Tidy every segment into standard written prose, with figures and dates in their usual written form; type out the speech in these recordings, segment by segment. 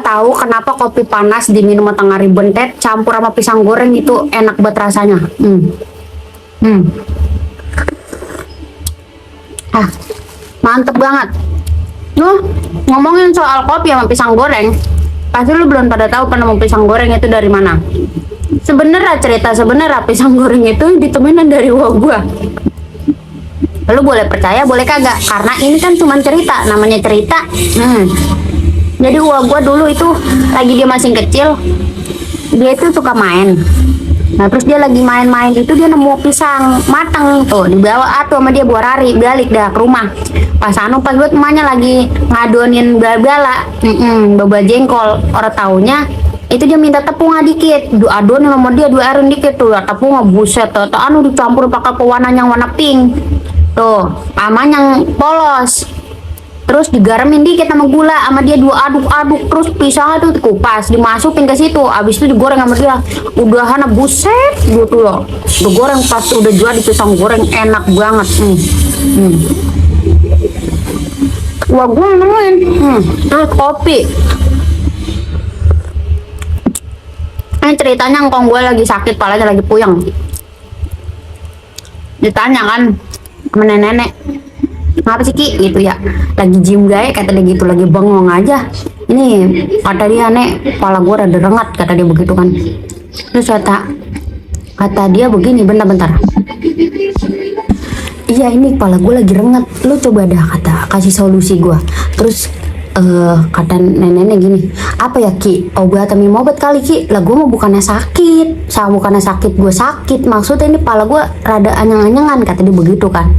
nggak tahu kenapa kopi panas diminum tengah ribentet campur sama pisang goreng itu enak banget rasanya. Ah, mantep banget. Ngomongin soal kopi sama pisang goreng, pasti lu belum pada tahu penemu pisang goreng itu dari mana. Sebenarnya pisang goreng itu ditemuin dari gua. Lu boleh percaya boleh kagak, karena ini kan cuma cerita, namanya cerita. Jadi gua dulu itu lagi dia masih kecil, dia itu suka main. Nah terus dia lagi main-main itu dia nemu pisang matang tuh, dibawa sama dia buat rari balik dah ke rumah. Pas buat emaknya lagi ngadonin bala baba jengkol, orang taunya itu dia minta tepung dikit, adonin sama dia airin dikit tuh, tepung buset tuh, dicampur pakai pewarna yang warna pink tuh, sama yang polos, terus digaramin dikit sama gula sama dia aduk terus pisangnya tuh kupas dimasukin ke situ, abis itu digoreng sama dia, udah buset gitu loh, udah goreng pas udah jadi pisang goreng enak banget. Wah gue nemuin terus kopi. Ini ceritanya ngkong gue lagi sakit, palanya lagi puyeng, ditanya kan sama nenek, kenapa sih Ki gitu ya, lagi gym gaya kata dia gitu, lagi bengong aja ini, kata dia nek kepala gue rada rengat, kata dia begitu kan. Terus kata dia begini, bentar iya ini kepala gue lagi rengat, lu coba dah kasih solusi gue. Terus kata neneknya gini, apa ya Ki, obat kali Ki, lah gue mau bukannya sakit, gue sakit, maksudnya ini kepala gue rada anyang-anyangan, kata dia begitu kan.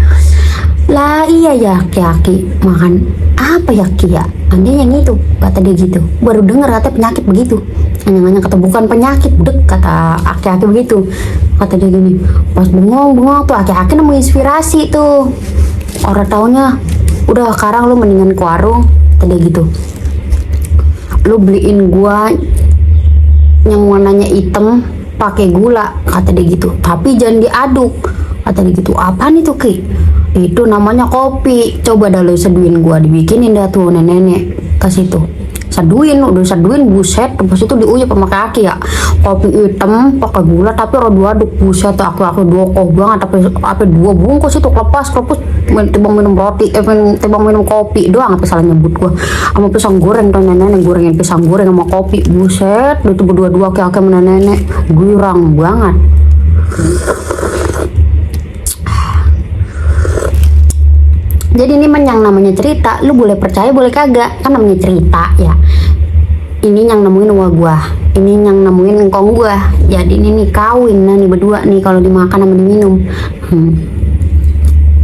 Lah iya ya Ki, makan apa ya Ki ya, dia yang itu, kata dia gitu. Baru denger kata penyakit begitu, anyang-anyang, kata bukan penyakit dek, kata aki-aki begitu. Kata dia gini, pas bengong tuh aki-aki nemu inspirasi tuh, orang taunya udah sekarang lu mendingan ke warung, kata dia gitu, lu beliin gua yang warnanya hitam pakai gula, kata dia gitu, tapi jangan diaduk, kata dia gitu. Apaan itu Ki? Itu namanya kopi, coba dah lu seduin gua, dibikinin dah tuh nenek ke situ, seduin buset, pas itu diuyup sama kaki ya, kopi hitam pakai gula tapi aduk buset, aku dokoh banget, tapi 2 bungkus itu kelepas timbang minum roti, timbang minum kopi doang, apa salah nyebut gua, sama pisang goreng tuh nenek gorengin pisang goreng sama kopi, buset itu berdua-dua kaki sama nenek, girang banget. Jadi ini yang namanya cerita, lu boleh percaya boleh kagak, kan namanya cerita ya. Ini yang nemuin gua, ini yang nemuin engkong gua. Jadi ini nih kawin nih berdua nih kalau dimakan sama diminum.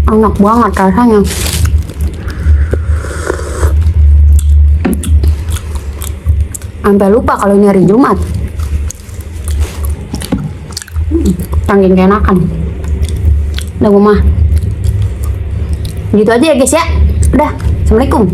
Enak banget rasanya. Sampai lupa kalau ini hari Jumat. Saking keenakan. Udah gua mah. Gitu aja ya guys ya. Udah, assalamualaikum.